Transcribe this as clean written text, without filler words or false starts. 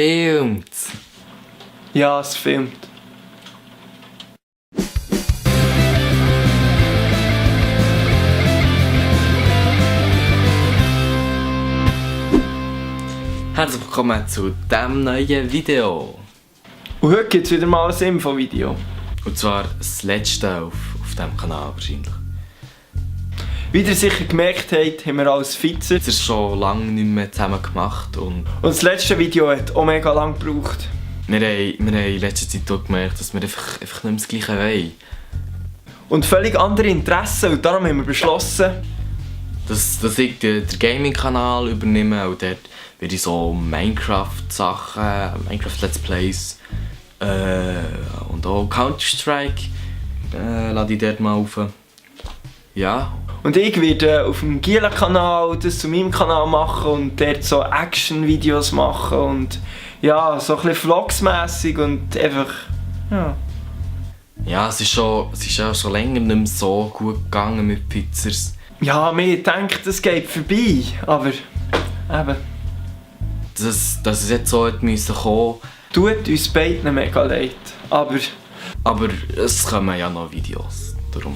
Filmt! Ja, es filmt. Herzlich willkommen zu diesem neuen Video. Und heute gibt es wieder mal ein Infovideo. Und zwar das letzte auf diesem Kanal wahrscheinlich. Wie ihr sicher gemerkt habt, haben wir als Fitzer. Es ist schon lange nicht mehr zusammen gemacht und das letzte Video hat auch mega lang gebraucht. wir haben in letzter Zeit auch gemerkt, dass wir einfach nicht mehr das Gleiche wollen. Und völlig andere Interessen und darum haben wir beschlossen, Dass ich den Gaming-Kanal übernehme und dort werde ich so Minecraft-Sachen, Minecraft-Let's Plays und auch Counter-Strike lade ich dort mal auf. Ja. und ich werde auf dem Gila-Kanal das zu meinem Kanal machen und dort so Action-Videos machen und ja, so ein bisschen vlogsmässig und einfach, ja. Ja, es ist ja schon länger nicht mehr so gut gegangen mit Pizzers. Ja, mir denkt, es geht vorbei, aber eben, Dass es jetzt so hätte müssen kommen. tut uns beiden mega leid, aber Aber es kommen ja noch Videos. Darum.